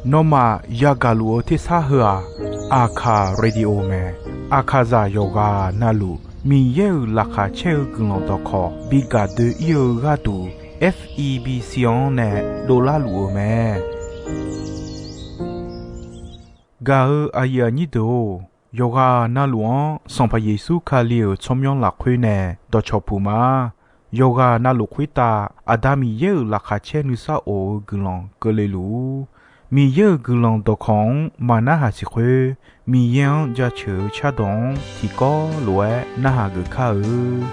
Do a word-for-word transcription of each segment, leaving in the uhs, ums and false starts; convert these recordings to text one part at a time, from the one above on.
Nawmaf yagaq luf-eu tersar heu-aq, Aqkaq Radio mae. Aqkaqzaq yawqghaq navluf Miqyaer-euq laqkhaq caer-eu guiqlanq dawqkawq bi gaq doe-ir-eu gharduq, F E B C-anr nae dovlar luf-eu mae. Gaq-eu aqyuif aqnyir deuq-or, yawqghaq navluf-anr Sanqpaq Yeqsur Kali-euq tsawrmyanr lafkhoer nae dawqcawq puq ma. Yawqghaq navluf khoertav Aqda Miqyaer-euq laqkhaq caer nuisar of-eu guiqlanq keuvle luf-ur. Miqyaer-euq guiqlanq dawqkawq-anr maq narhaq siq khoer, Miqyaer-anr jaceuq-eu cardawq-anr tiqkawv lof-aer narhaq geuf kar-eu.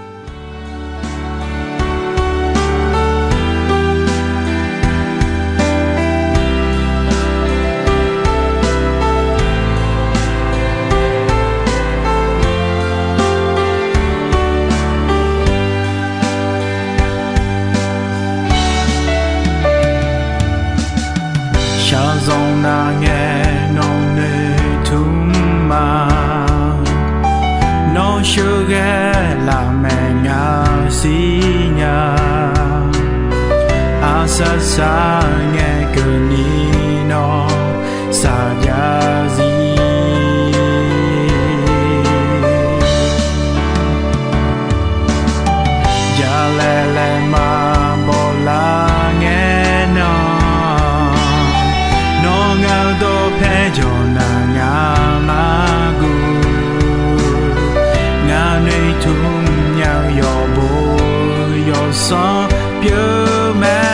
Shaqzanq nar ngae nawq noeqtmq ma. Nawr sheuqghae laf maeqnya siqnya. Aqsar sar ngae keuvni nawr saqjav zir. Jalaeq laeq maqbaw lar ngae nawr, nawr ngaq-eu dawqpae jawq nar ngaq maqguv. Ngaq noeqtmq nya-eu yawqbo yawsanr pyeuf mae.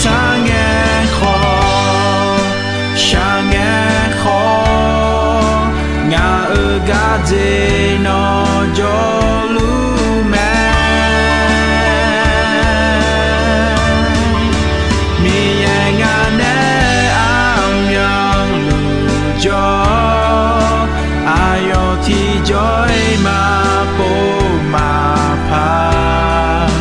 Sar ngae khawf, shaq ngae khawf, ngaq-euq gardzer nawr jawrluf mae. Miqyaer ngaq nae armyanluf jawr, aqyawf tiqjawr-iq maqpov maqpaq.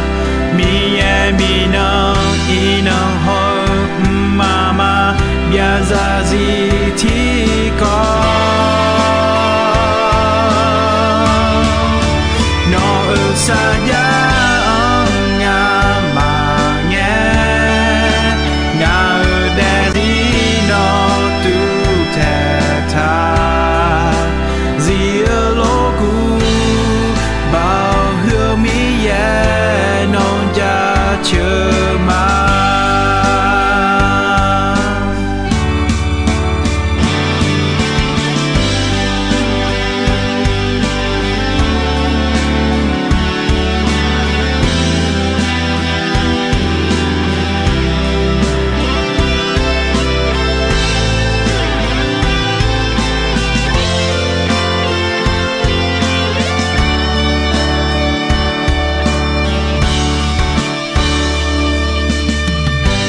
Miqyaer miqnan iqnan haw-eu mqmaq maqbyav zarzir tiqkawv. Nawq-euq sarjax-anr ngamaf ngae, ngaq-euq daefzir nawr tuvtaeq taq. Zif-eu lorkuv, Baoq huiq-eu Miqyaer nawq jaceuq ma.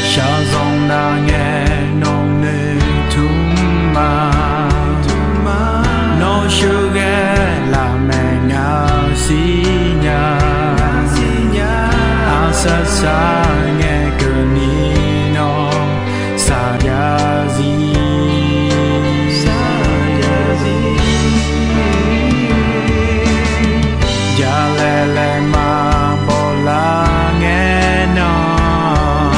Shaqzanq nar ngae nawq noeqtmq ma. Nawr sheuqghae laf maeqnya siqnya. Aqsar sar ngae keuvni nawr saqjav zir. Jalaeq laeq maqbaw lar ngae nawr,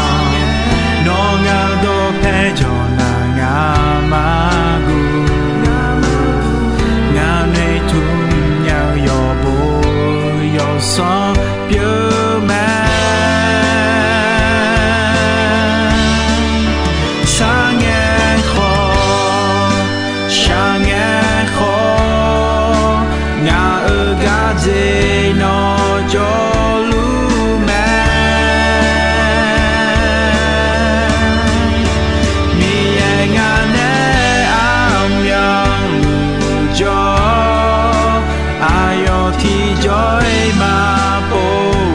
nawr ngaq-eu dawqpae jawq nar ngaq maqguv. Ngaq noeqtmq nya-eu yawqbo yawsanr pyeuf mae. Sar ngae khawf, shaq ngae khawf, ngaq-euq gardzer nawr jawrluf mae. Miqyaer ngaq nae armyanluf jawr, aqyawf tiqjawr-iq maqpov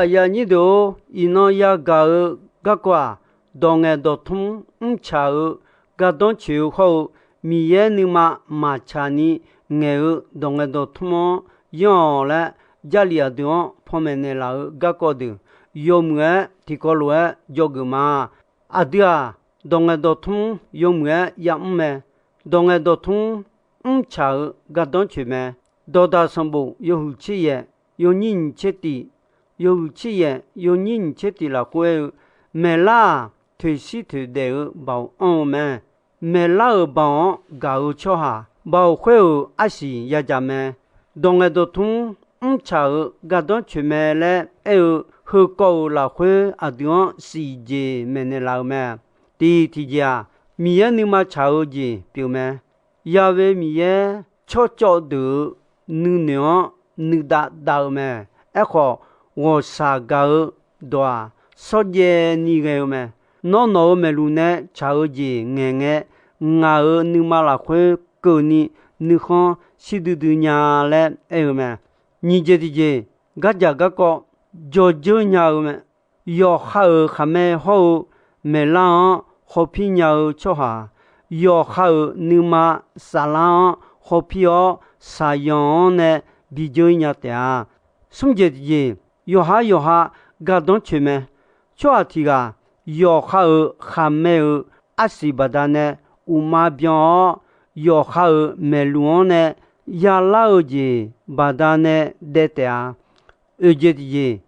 Aqyuif aqnyir deuq-or, iqnan yagaq-eu garkawv-aq, dawq ngaeq dawq tmr mrtsaq-eu gardanr coeq-eu hawr-eu, Miqyaer nuima maqtsaq ni ngaeq-eu dawq ngaeq dawq tmr-anr yanr-awq laer, Jarlif aqdui-anr panmaeq naeqlaf-eu garkawv deuq yawmuiq-aer tiqkawv lof-aer dzawgeuf ma. Aqdui-aq, dawq ngaeq dawq tmr yawmuiq-aer yamr mae. Dawq ngaeq dawq tmr mrtsaq-eu gardanr coeq mae. Dawqdaq sanqbof yawhuiq tser yaef, yawnyir nyiq tser tif, yawhuiq tser yaef yawnyir nyiq tser tif lafkhoer aer-eu, maeqlar-aq, toeqshir toeqdaef-eu baoq anr-eu mae. Maeqlar-euq baoq-anr gaq-eu tsawrhaq, baoq khoer-euq arsiq yadzaq mae. Dawq ngaeq dawq tmr mrtsaq-euq gardanr coeq mae laer aer-eu, heukawv-euq lafkhoer aqdui-anr siqjeq maeqnaeq laf-eu mae. Tiq tiqjeq-aq, Miqyaer nuima tsaq-eu jeq pyeuf mae. Yawe Miqyaer tsawrcawv deuq-euq nuinoeq-anr nuidav dav-eu mae. Aerkhawf, ghawqshaq gaq-eu dawq-aq, shawrjaev ni ghae-eu mae. Nawr nawq-euq maeqluq nae tsaq-eu jeq ngaeq ngae, ngaq-euq nuima lafkhoer keuvni nuikhanr shir duidui nya laer aer-eu mae. Nyiq jeq tiqjeq, gardzaq garkawv dzawdzeur nya-eu mae. Yawqha-euq khaqmae hawr-eu maeqlar-anr hawpir nya-eu tsawrhaq, yawqha-euq nuima saflar-anr hawpir-awr, shaqyanq-anr nae bidzeur nya taef-a. Smr jeq tiqjeq, yawqhar yawqha gardanr coeq mae. Tsawrhaq tiq ghaq yawqha-euq khaqmae-euq arsiq baqdanae uqma byan-awr, yawqha-euq maeqluq-anr nae yalar-eu jeq baqdanae daev taef-a. Oeq jeq tiqjeq,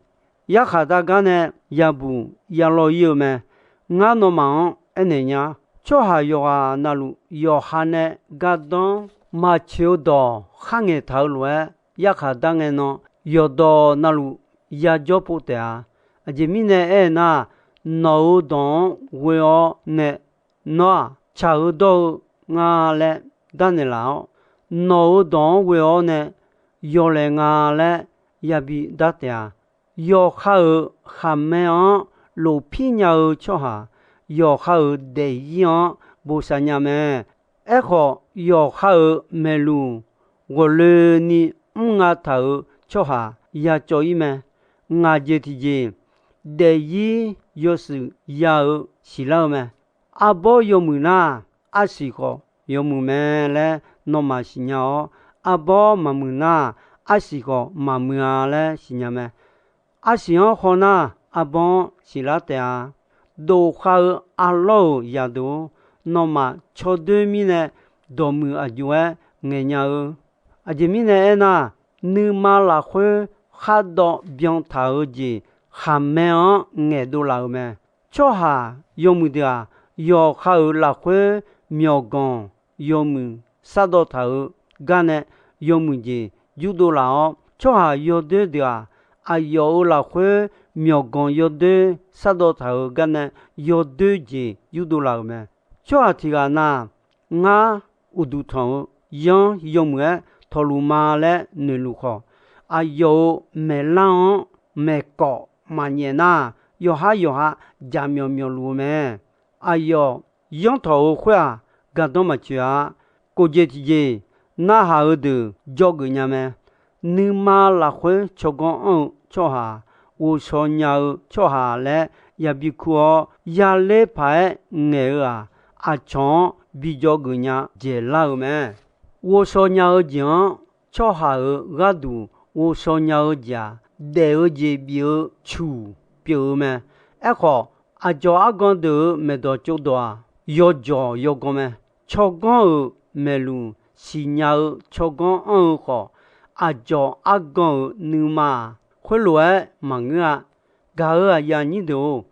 yarkhaq dar gar nae yabuq yalawr ir-eu mae. Ngar nawmaf-anr aernaeq nya, tsawrhaq yawqghaq navluf yawqha nae gardanr maqcoeq-eu dawq kharngaeq taq-eu lof-aer, yarkhaq dar ngae nan yawqdawq navluf yajawr pov taef-a. Aqjeq mirnae aernar, nawq-euq dawq-anr ghoe-awr nae nawr-aq, tsaq-eu dawr-eu nga laer darnaeq laf-awr, nawq-euq dawq-anr ghoe-awr nae yawlaeq nga laer yabi dar taef-a. Yawqha-euq khaqmae-anr lofpir nya-eu tsawrhaq, yawqha-euq daefzir-anr bosav nya mae. Aerkhawf, yawqha-euq maeqluq ghawqloeni mr nga taq-euq tsawrhaq yacawv ir mae. Ngaq jeq tiqjeq, daefzir yawshuif ya-eu siqlar-eu mae. Arbawr yawmuiq nar, arsiq khawf yawmuiq mae laer nawmaf siqnya-awr, arbawr maqmuiq nar, arsiq khawf maqmuiq-a laer siqnya mae. Arsiq-anr haw nar, arbawr-anr siqlar taef-a. Dofkhav-eu arlawr-euq yaqdeuq-or, nawmaf tsawrdoer mirnae dawqmuiq aqjox-aer ngaeqnya-eu. Aqjeq mirnae aernar, nuima lafkhoer khardawv byan taq-eu jeq khaqmae-anr ngaeqdov laf-euq mae. Tsawrhaq yawmuiq deuq-aq, yawqha-euq lafkhoer myawqganq yawmuiq shardawv taq-euq garnae yawmuiq jeq yurdov laf-awr, tsawrhaq yawdoer deuq-aq, aqyawf-euq lafkhoer myawqganq yawdoer shardawv taq-euq garnae yawdoer jeq yurdov laf-euq mae. Tsawrhaq tiq ghaq na, ngar uqduq tanq-eu yanr yawmuiq-aer tawqluf ma laer noeqluf khawf, aqyawf-euq maeqlar-anr maeqkawv maqnyaef nar, yawqhar yawqha jaqmyawf myawf luf-eu mae. Aqyawf yanr tawq-euq khoer-aq, gardanr maqtsoeq-a. Kof jeq tiqjeq, narhaq-eu deuq dzawgeuf nya mae. Nuima lafkhoer tsawrganr anr-eu tsawrhaq, ghovshaw nya-eu tsawrhaq laer yabi kur-awr, yaler paq-aer ngaeq-eu-aq, aqcawq-anr bi dzawgeuf nya dzaeqlar-eu mae. Ghovshaw nya-eu jeq-anr tsawrhaq-euq gharduq ghovshaw nya-eu jeq-aq, daef-eu jeq bif-eu cuq pyeuf-eu mae. Aerkhawf, aqdzawq argan deuq-euq maeqdawq tsovdawq-aq, yawdzawq yawgan mae. Tsawrganr-euq maeqluq siqnya-eu tsawrganr anr-eu khawf, aqdzawq argan-euq nuima-aq, khoerlof-aer maqngeur-a. Gaq-euq aqyuif aqnyir deuq-or,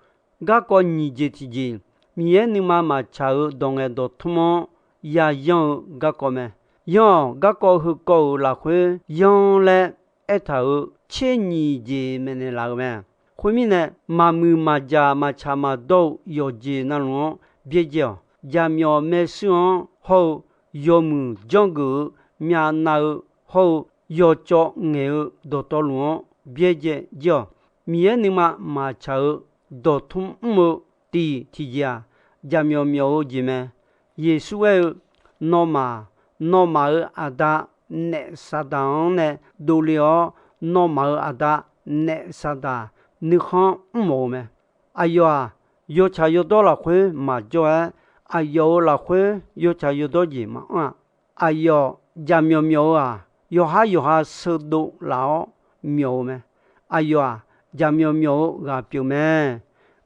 garkawv nyiq jeq tiqjeq, Miqyaer nuima maqtsaq-euq dawq ngaeq dawqtmr-anr yayanr-eu garkawv mae. Yanr-awq, garkawv heukawv-euq lafkhoer yanr laer aertaq-euq tser nyiq jeq maeqnaeq laf-euq mae. Khoermirnae, maqmuiq maqjaq maqtsaq maqdawr-eu yawqjeq navluf-anr byaerdzae-awq. Jaqmyawf maershuir-anr hawr-eu yawmuiq janrgeuf-eu myavnav-eu hawr-eu yawcawv ngaeq-eu dawqtawvluf-anr byaerdzae jir-awq. Miqyaer nuima maqtsaq-eu dawqtmr mr-eu tiq tiqjeq-aq, jaqmyawf myawf-eu jeq mae. Yeqsur aer-eu, Nawmaf, nawmaf-euq aqda naef Saqdaq-anr nae dovle-awr, nawmaf-euq aqda naef Saqdaq nuikhanr mr mawf-eu mae. Aqyawf-aq, yawtsaq yawdawr lafkhoer maqjawr-aer, aqyawf-euq lafkhoer yawtsaq yawdawr jeq maqanr-a. Aqyawf jaqmyawf myawf-eu-aq, yawqhar yawqha sheudov laf-awr myawf-eu mae. Aqyawf-aq, jaqmyawf myawf-eu ghaq pyeuf mae.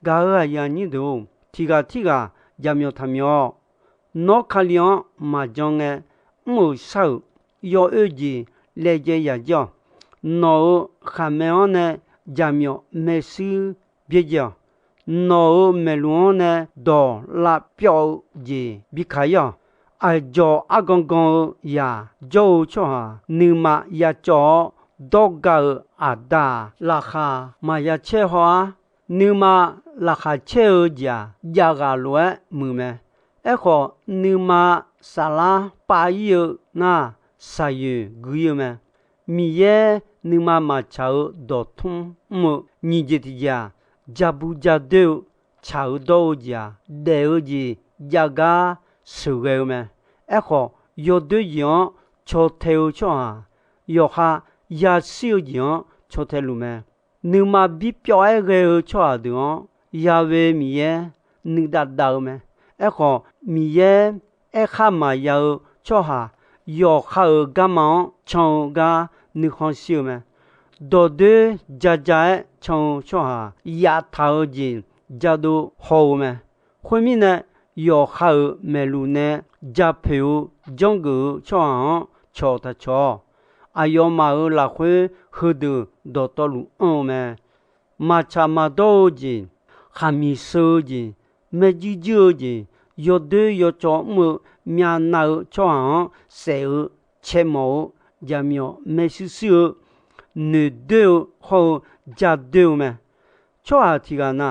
Gaq-euq aqyuif aqnyir deuq-or, tiq ghaq tirghaq jaqmyawf taqmyawf-awq. Nawr Kali-anr maqjan ngae, mr-euq shar-euq yawoer jeq laejae yaq jir-awq. Nawq-euq khaqmae-anr nae jaqmyawf maershuir byaerdzae-awq. Nawq-euq maeqluq-anr nae dawq lavpyawv-eu jeq bika ir-awq. Aqdzawq argan gan-eu zaq jawr-eu tsawrhaq nuima yacawv-awr dawrga-euq aqda-aq, laqkhaq maqya caer haw-ar. Nuima laqkhaq caer-eu jeq-aq, javghaq lof-aer muiq mae. Aerkhawf, nuima saflar pav ir-eu nar, shaqyoeq gui ir-eu mae. Miqyaer nuima maqtsaq-euq dawqtmr mr-eu nyiq jeq tiqjeq-aq, jabu jadoer-eu tsaq-eu dawr-eu jeq-aq, daef-eu jeq jav gar sheuqghae-eu mae. Aerkhawf, yawdoer jeq-anr caw tae-eu tsawrhaq, yawqha yashir-eu jeq-anr caw tae luf mae. Nuima bipyawv-aer ghae-eu tsawrhaq deuq-anr, Ya'we Miqyaer nuidav dav-eu mae. Aerkhawf, Miqyaer aerkhar maqya-eu tsawrhaq, yawqha-euq garma-anr can-eu gar nuikhanr shir-eu mae. Dawqdoer jaja-aer can-eu tsawrhaq, yaftaq-eu jeq jadov haw-eu mae. Khoermirnae, yawqha-euq maeqluq nae japoeq-eu janrgeuf-eu tsawrhaq-anr cawq taq cawq-awq. Aqyawfmaf-euq lafkhoer heudeuq dawqtawvluf anr-eu mae. Maqtsaq maqdawr-eu jeq, khaqmiq sheu-eu jeq, maerjuir juir-eu jeq, yawdoer yawcawv mr-eu myavnav-eu tsawrhaq-anr saef-eu, caemawf-eu, jaqmyawf maershuir shuir-eu, noeqdoer-eu hawr-eu jadoer-eu mae. Tsawrhaq tiq ghaq na,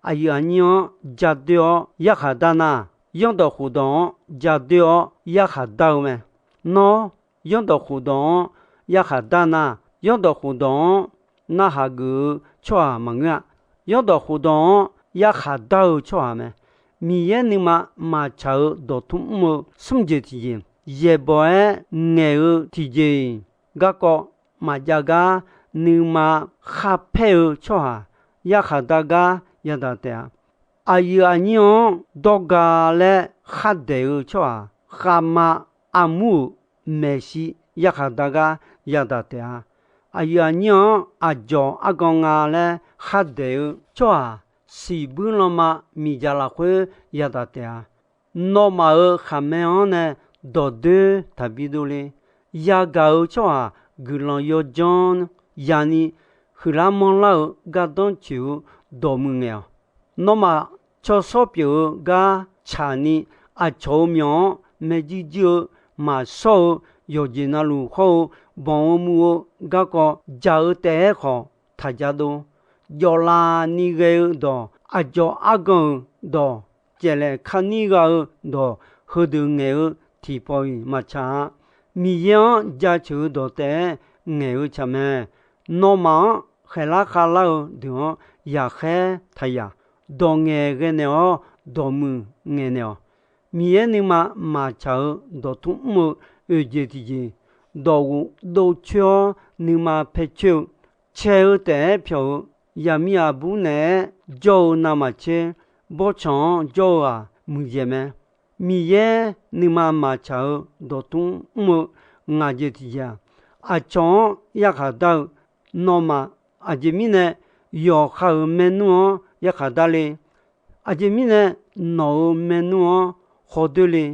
aqyuif aqnyir-anr jadoer-awr yarkhaq dar nar, zanrdawq khofdawq-anr jadoer-awr yarkhaq dar-eu mae. Nawr, zanrdawq khofdawq-anr yarkhaq dar nar, zanrdawq khofdawq-anr narhaq geuf-eu tsawrhaq maqngeur-a. Zanrdawq khofdawq-anr yarkhaq dar-eu tsawrhaq mae. Miqyaer nuima maqtsaq-euq dawqtmr mr-eu smr jeq tiqjeq, yaeqbawq-aer ngaeq-eu tiqjeq-iq garkawv maqjav gar, nuima kharpaer-eu tsawrhaq yarkhaq dar gar yadaq taef-a. Aqyuif aqnyir-anr dawrga laer khardaeq-eu tsawrhaq, khavma armur-euq maeqshi yarkhaq dar gar yadaq taef-a. Aqyuif aqnyir-anr aqdzawq argan nga laer khardaeq-eu tsawrhaq, siqbuir lanma miqdzaq lafkhoer yadaq taef-a. Nawmaf-euq khaqmae-anr nae dawqdoer taqbi dovle. Yagaq-eu tsawrhaq guiqlanq yawdzanr yani huiqlar manrlar-eu gardanr tsoeq-eu dawqmuiq ngaeq-awq. Nawmaf, tsawrshawr pyeuf-eu gar tsaqni, aqcawq-euq myawq-anr maerjuir juir-eu maqshawr-eu yawqjeq navluf hawr-eu banq-eu muv-eu garkawv jaq-eu taef-aer khawf taq ja dov. Jawflaf ni ghae-eu dawq, aqdzawq argan-euq dawq, caeflaeq karnir gha-eu dawq, heudeuq ngaeq-eu tiqpawf-iq maqtsaq-a. Miqyaer-anr jaceuq-eu dawq taef-aer ngaeq-eu tsaq mae. Nawmaf-anr khaeqlar khavlar-eu deuq-anr yaqkhaer taq yaq. Dawq ngaeq ghae naeq-awr, dawqmuiq ngaeq naeq-awq. Miqyaer nuima maqtsaq-eu dawqtmr mr-eu oeq jeq tiqjeq, dawqghof dovcoer-awr nuima paecoer-eu, cae-eu taef-aer pyawq-eu, yaqmiq aqbur naeq-aer jawr-eu navmaqtser, bawrtsanq-anr jawr-eu-aq muiqdzaeq mae. Miqyaer nuima maqtsaq-eu dawqtmr mr-eu ngaq jeq tiqjeq-aq, aqcawq-anr yarkhaq dar-eu, nawmaf, aqjeq mirnae yawqha-euq maernmr-anr yarkhaq dar le. Aqjeq mirnae nawq-euq maernmr-anr khawdoer le.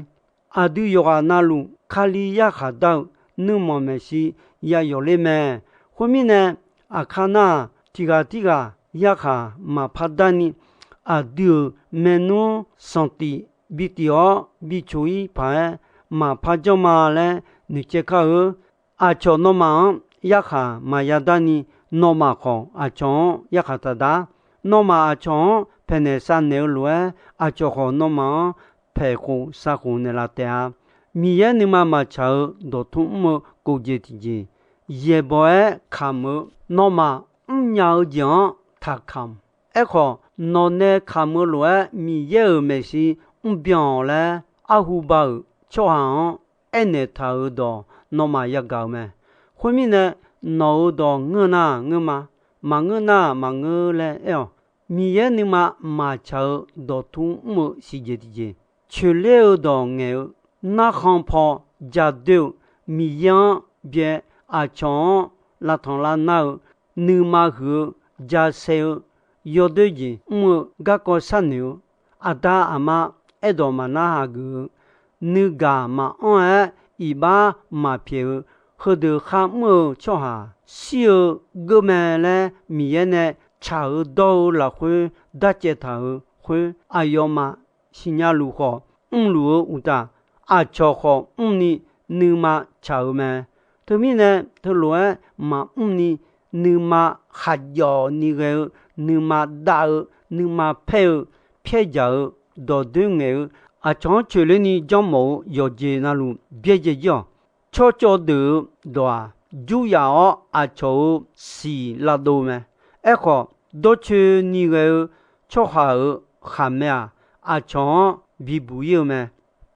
Aqdui yawqghaq navluf Kali yarkhaq dar-eu nuirmanq maeqshi yayawf ler mae. Khoermirnae, aqkar nar-aq, tiq ghaq tirghaq yarkhaq maqpar darni, aqdui-euq maernmr sanqtif bi tif-awr bi coq-ir paq-aer maqpar janr ma laer noeqcaev kar-eu. Aqcawq nawmaf-anr yarkhaq maqya darni, nawmaf khawf aqcawq-anr yarkhaq taq dar. Nawmaf aqcawq-anr paeqnaeq shavnaeq-eu lof-aer, aqcawq khawf nawmaf-anr paeqkhof savkhof naeqlaf taef-a. Miqyaer nuima maqtsaq-eu dawqtmr mr-eu kofjeq tiqjeq, yaeqbawq-aer kamq-eu, nawmaf mrnya-eu jeq-anr taqkamq. Aerkhawf, nawqnae kamq-eu lof-aer Miqyaer-euq maeqshi mrbyan-awq laer, arhu ba-euq tsawrhaq-anr aernaeq taq-euq dawq nawmaf yagaq-euq mae. Khoermirnae, nawq-euq dawq ngeur nar ngeur ma. maqngeur nar-aq maqngeur laer aer-awq. Miqyaer nuima maqtsaq-eu dawqtmr mr-eu siqjeq tiqjeq, coeqler-eu dawq ngaeq-eu, narkhan paw jadoer-eu, Miqyaer-anr byae aqcawq-anr lavtanq lavnar-eu, nuima huiq-eu, jasaev-eu, yawdoer jeq mr-eu garkawv sharnoeq-eu, aqda aqma aerdawq maqnar hageuf-eu, nuigaq maqanr-aer iqbax maqpyaeq-eu, heudeuq kharmr-eu tsawrhaq shir-eu geur mae laer Miqyaer nae tsaq-eu dawr-eu lafkhoer darcaev taq-euq khoer, aqyawfmaf siqnya luf khawf, mrluf-eu uqtaf, aqcawq khawf mrni nuima tsaq-eu mae. Teumirnae, teulof-aer maqmr ni, nuima khaqjawf ni ghae-eu, nuima dav-eu, nuima paer-eu, pyaerjaq-eu, dawqdoer ngaeq-eu, aqcawq-anr coeqler ni janrmawf-eu yawqjeq navluf byaerdzae jir-awq. Tsawrcawv deuq-eu dawq-aq, juryaf-awr aqcawq-euq siq lavdov mae. Aerkhawf, dawrcoeni ghae-eu tsawrhaq-euq khaqmae-aq, aqcawq-anr bibuq ir-eu mae.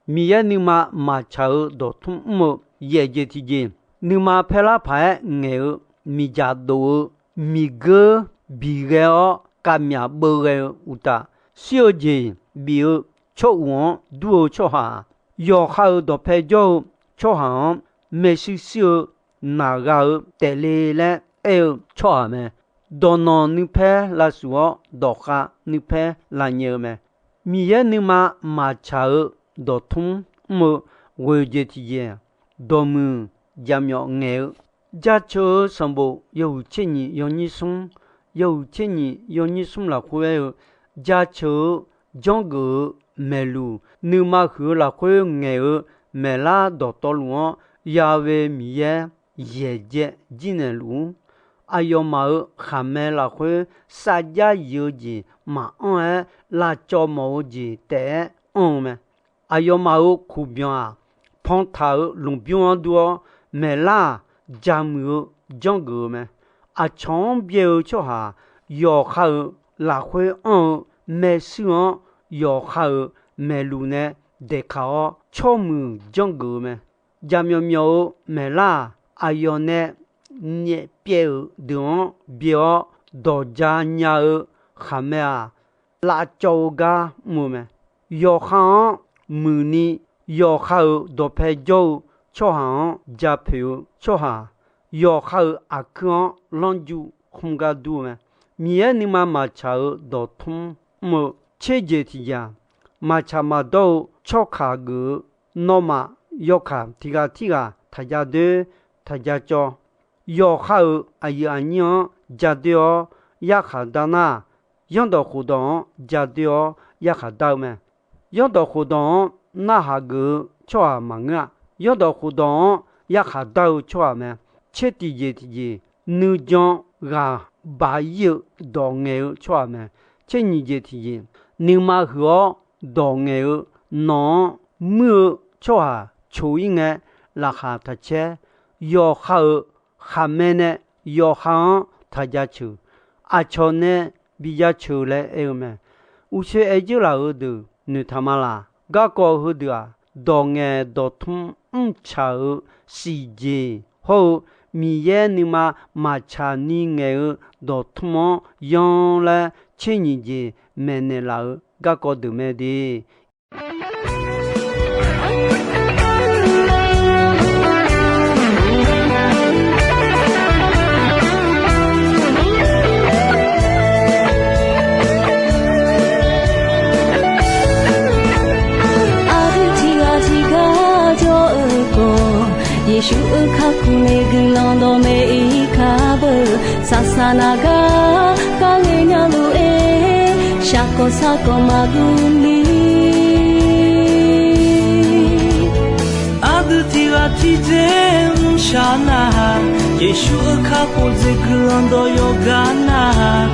Miqyaer nuima maqtsaq-eu dawqtmr mr-eu yaefjeq tiqjeq, nuima paerlar paq-aer ngaeq-eu, miqdzaq dof-eu, miqgeur biqghae-awr kavmyaq beuvghae-eu uqtaf, shir-eu jeq bif-eu tsawr uq-anr dur-eu tsawrhaq-aq, yawqha-euq dawqpae jawr-eu tsawrhaq-anr maershuir shuir-eu, naq gha-eu taef le laer aer-eu tsawrhaq mae. Dawqnanq nuipaer lavsuf-awr, dawqkhav nuipaer lavnyae-eu mae. Miqyaer nuima maqtsaq-eu dawqtmr mr-eu ghoeq jeq tiqjeq-aq, dawqmuiq jaqmyawf ngaeq-eu, Jaceuq-eu sanqbof yawhuiq tser nyiq yawnyir smr, yawhuiq tser nyiq yawnyir smr lafkhoer aer-eu, jaceuq-eu janrgeuf-eu maeqluq, nuima huiq-eu lafkhoer ngaeq-eu maeqlar dawqtawvluf-anr, Ya'we Miqyaer yaeqjaev jirnaeq luf-ur. Aqyawfmaf-euq khaqmae lafkhoer sarjax yif-eu jeq maqanr-aer, lavcawv mawf-eu jeq taef-aer anr-eu mae. Aqyawfmaf-euq kuqbyanq-aq, pantaq-euq lmqbymr-anr dur-awr, maeqlar-aq, jamuiq-eu janrgeuf-eu mae. Aqcawq-anr byae-eu tsawrhaq, yawqha-euq lafkhoer anr-eu maershuir-anr, yawqha-euq maeqluq nae daeqkaq-awr, tsawrmuiq janrgeuf-eu mae. Jaqmyawf myawf-eu maeqlar-aq, aqyawf nae nyaefpyaev-euq deuq-anr byae-awr dawqja nya-eu khaqmae-aq, lavcawv-eu gar mr-eu mae. Yawqha-anr muiqni, yawqha-euq dawqpae jawr-eu tsawrhaq-anr japoeq-eu tsawrhaq, yawqha-euq aqkuir-anr lanrju khmr gar dur-eu mae. Miqyaer nuima maqtsaq-euq dawqtmr mr-eu tserjeq tiqjeq-aq, maqtsaq maqdawr-eu tsawrkaq geuf-eu, nawmaf yawkaq tiq ghaq tirghaq taqja doer, taqja cawv. Yawqha-euq aqyuif aqnyir-anr ja doer-awr yarkhaq dar nar, yanrdawq khofdawq-anr ja doer-awr yarkhaq dar-eu mae. Yanrdawq khofdawq-anr narhaq geuf-eu tsawrhaq maqngeur-a. Yanrdawq khofdawq-anr yarkhaq dar-eu tsawrhaq mae. Tser tiqjeq tiqjeq, nuijan ghaq baq ir-eu dawq ngaeq-eu tsawrhaq mae. Tser nyiq jeq tiqjeq, nuima huiq-awr dawq ngaeq-eu nawq-anr muir-eu tsawrhaq coq ir ngae, laqkhaq taq caer. Yawqha-euq khaqmae nae yawqha-anr taq jaceuq, aqcawq nae bi jaceuq laer aer-eu mae. Uqshoe aer jeur laf-euq deuq noeqtaq ma laq. Garkawv heudeuq-aq, dawq ngaeq dawq tmr mrcaq-euq siqjeq hawr-eu, Miqyaer nuima maqtsaq ni ngaeq-eu dawq tmr-anr yanr laer tser nyiq jeq maeqnaeq laf-euq garkawv deuq mae de. Aqdui tiq ghaq tiq gar jawr-eu khawf, Yeqsur-euq kakhof nae guiqlanq dawqmaeq ir kar beu. Saqsaq naq gar kar ngae nya lof-aer, shaqkawq sarkawq maqdurni. Aqdui tiq ghaq tiq dzer mrshaq nar-aq, Yeqsur-euq kakhof dzer guiqlanq dawq yawqgar nar-aq,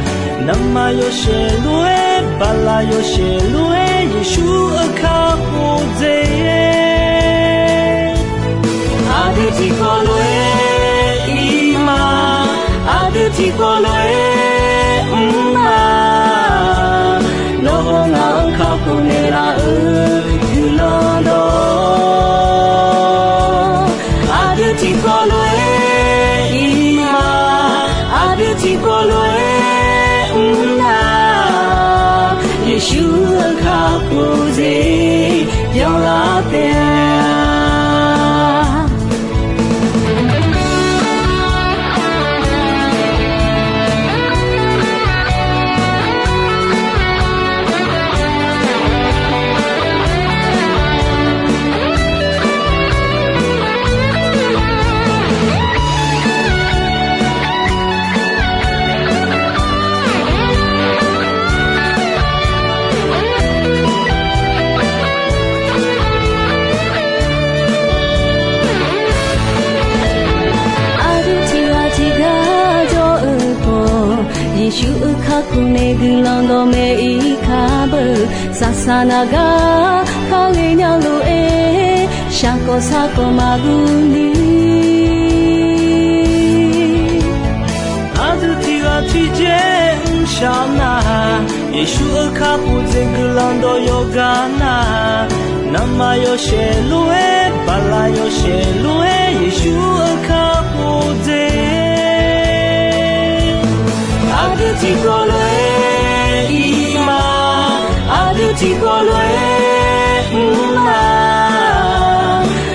naqma yawshaef lof-aer, bala yawshaef lof-aer, Yeqsur-euq kakhof dzer-aer. Aqdui tiqkawv lof-aer ir ma, aqdui tiqkawv lof-aer mr ma. Nawr-eu ngaq-euq kakhof naeqlaf-euq guiqlanq dawq, aqdui tiqkawv lof-aer ir ma, aqdui tiqkawv lof-aer Yeqsur-euq kakhof jeq byanlar taef-a. Aqdui tiqghaq tiqgar jawr-eu khawf, Yeqsur-euq kakhof nae guiqlanq dawqmaeq-ir kar beu. Saqsaq naq gar kar ghaenya lof-aer, shaqkawq sarkawq maqguv ni. Aqdui tiqghaq tiqjeq mrshaq nar, Yeqsur-euq kakhof jeq guiqlanq dawq yawqgar nar, naqma yawshaef lof-aer, bala yawshaef lof-aer, Yeqsur-euq kakhof jeq. Aqdui tiqkawv lof-aer ir ma, aqdui tiqkawv lof-aer mr ma.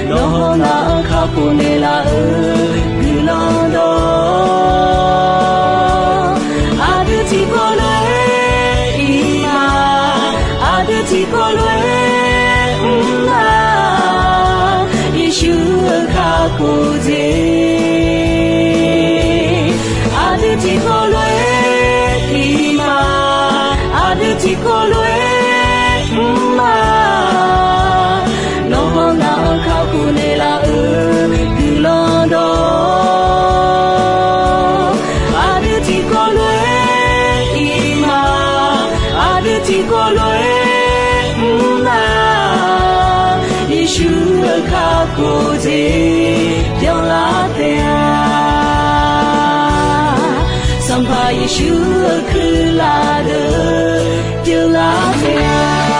Nawr hawnar-anr kakhof naeqlaf-eu guiqlanq dawq, aqdui tiqkawv lof-aer ir ma, aqdui tiqkawv lof-aer mr ma. Yeqsur-euq kakhof jeq aqdui tiqkawv lof-aer ir ma, aqdui tiqkawv lof-aer mr ma. Nawr hawnar-anr kakhof naeqlaf-eu guiqlanq dawq, aqdui tiqkawv lof-aer ir ma, aqdui tiqkawv lof-aer mr ma. Yeqsur-euq kakhof jeq byanlar taef-a. Sanqpaq Yeqsur-euq kuirlaf deuq byanlar taef-a.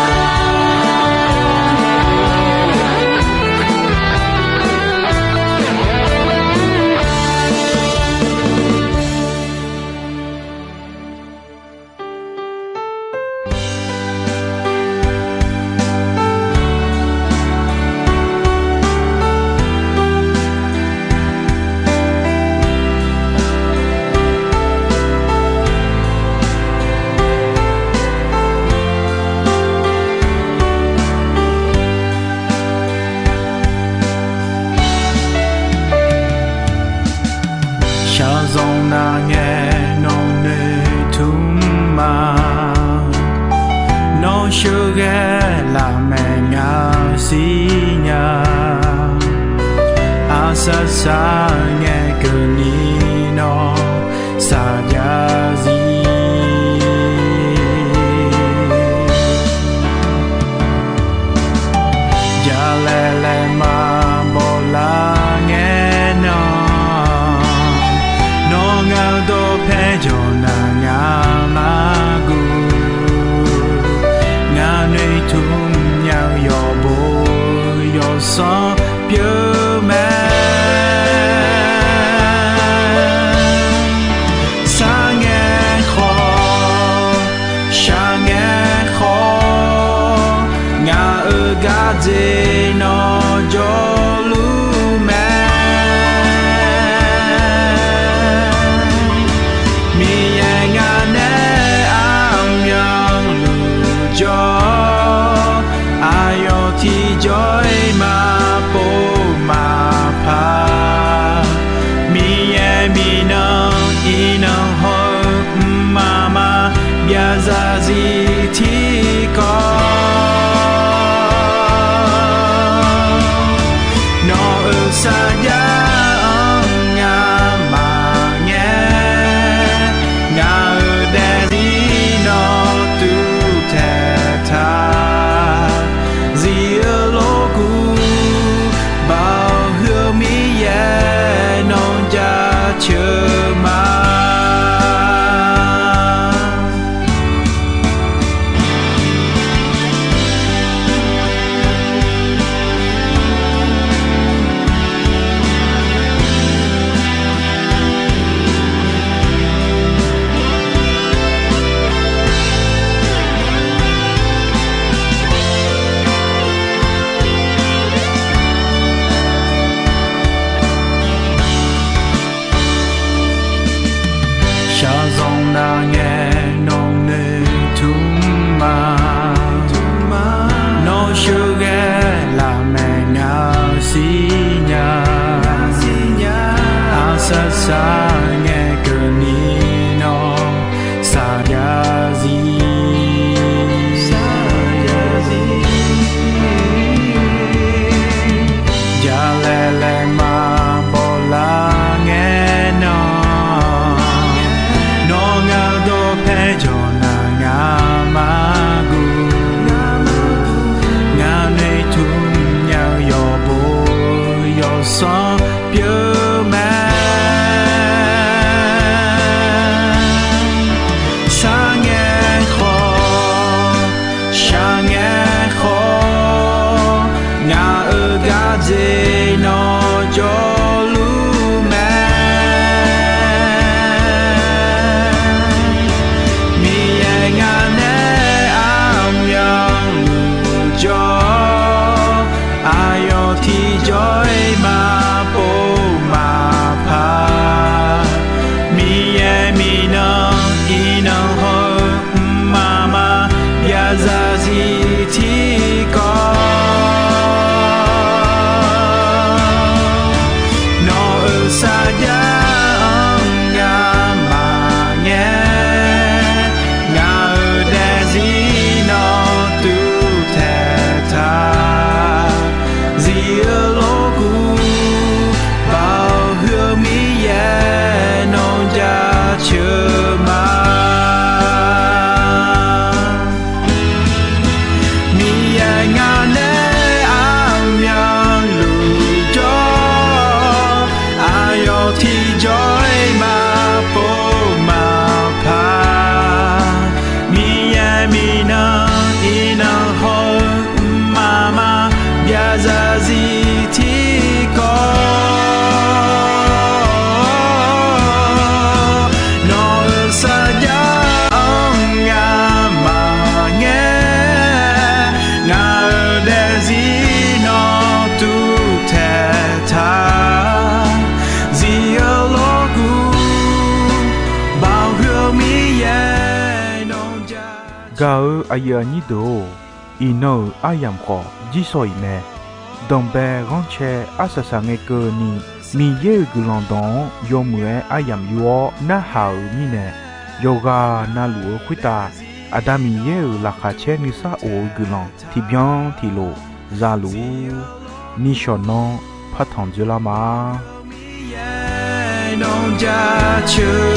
Shaqzanq nar ngae nawq noeqtmq ma. Nawr sheuqghae lafmaeq ngaq siqnya. Aqsar sar ngae keuvni nawr saqjav zir. Jalaeq laeqma bawlar ngae nan, nawr ngaq-eu dawqpae jawq nar ngaq mar guv. Ngaq noeqtmq nya-eu yawqbo yawsanr pyeuf mae. Sar ngae khawf, shaq ngae khawf, ngaq-euq gardzer nawr jawrluf mae. Miqyaer ngaq nae armyanluf jawr, aqyawf tiqjawr-iq maqpov maqpar. Miqyaer miqnan iqnan haw-eu mqmaq maqbyav zarzir tiqkawv. Gaq-eu aqyuif aqnyir deuq-or, iqnan-euq aryamq khawf jirsawq iq mae. Danqbae ghanrcae arsaq saq ngae keuvni, Miqyaer-euq guiqlanq dawq-anr yawmuiq-aer aryamq yur-awr narhaq-euq mirnae, yawqghaq navluf-eu khoertav Aqda Miqyaer-euq laqkhaq caer nuisar of-eu guiqlanq tiqbyan tiqlof za luf-ur. Nishawq nanr partanq dzoerlar ma. Miqyaer nawr jaceuq